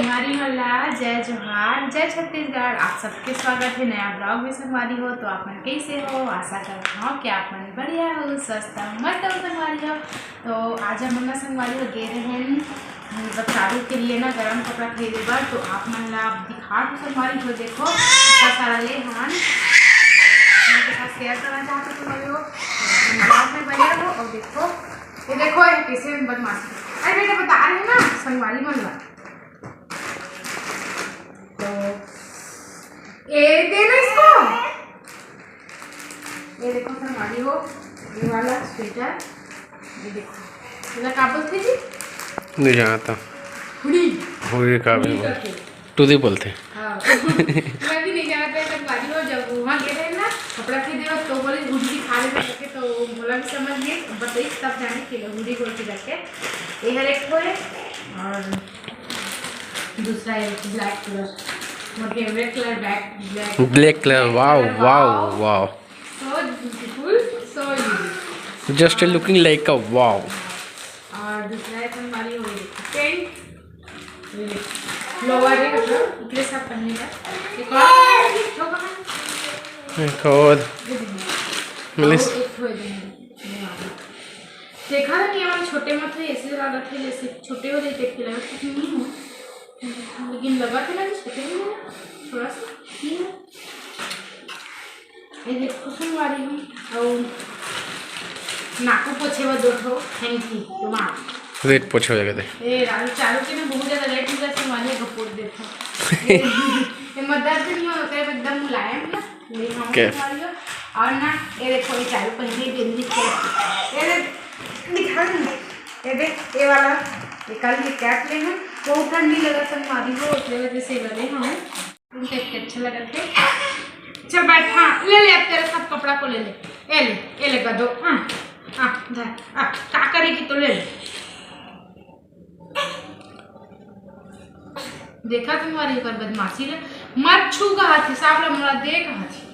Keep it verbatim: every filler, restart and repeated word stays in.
संगवारी मन ला जय जोहार, जय छत्तीसगढ़। आप सबके स्वागत हे नया vlog में। संगवारी हो तो आप मन कैसे हो? आशा करत हव कि आप मन बढ़िया हो, स्वस्थ हो, मस्त हो संगवारी हो। तो आज हमन ना संगवारी हो गे रहेन, मतलब चारू के लिए ना गरम कपड़ा खरीदे बर। तो आप मन ला दिखा दो संगवारी हो, देखो इतना सारा ले हन, आपके साथ share करना चाहते संगवारी हो। Vlog में बने रहो और देखो, ये देखो ये कैसे बदमाशी। अरे बेटा बता रही हूँ ना संगवारी मन ला। तो ये देना इसको। ये देखो संगवारी हो, ये वाला स्वेटर, ये देखो, इसला का बोलथे जी? नहीं जानता। हुडी। हुडी का भी हुडी बोलथे। करके। टुरी बोलथे। हाँ। मैं भी नहीं जानता है संगवारी हो, जब वहाँ गए रहे ना कपड़ा खरीदे बर, तो बोले हुडी दिखा ले करके, तो बोला भी समझ गए, बताई तब जाने के लिए हुडी बोलथे करके। ये हर एक ठो है और दूसरा है black colour, my favourite colour black, black। Black colour, wow, wow, wow। So beautiful, so unique। Just looking like a wow। और दूसरा है संगवारी हो pant, lower है, मतलब इतने सब पहनने का। एक और, एक ठो कहाँ? एक और। ये देखो। मिलिस? और एक ठो है, देखो। देखा ना कि हमारे छोटे मत है, ऐसे लागत है जैसे छोटे हो जाते, फिर लागत कुछ नहीं हो, लेकिन लगा थे ना कि छोटे हो गए, थोड़ा सा। ये देखो संगवारी हो, और नाको पोछे बर दो ठो hanky रुमाल। रेट पोछे हो जाएगा दे। ए, राजू चारू के ना बहुत ज्यादा रेट हो गया संगवारी हो, पोछ देता। ये, ये मत दर्द नहीं होता है, एकदम मुलायम ना। ये हम क्या? संगवारी हो। और ना, ये देखो, ये चारू पहले बिंदी के, ये देख, दिखा नहीं, ये देख, ये वाला, ये कल ये cap ले हैं, बहुत ठंडी लगा संगवारी हो, उसके वजह से लगे हम। तुम देख के अच्छा लगा थे। चल बैठ, हाँ, ले ले, अब तेरे सब कपड़ा को ले ले, ये ले, ये ले गदो, हाँ, हाँ, धर, आ, का करेगी तो ले ले। देखा संगवारी हो एकर बदमाशी ला, मत छू कहत हे, सांप ला मोला दे कहत हे।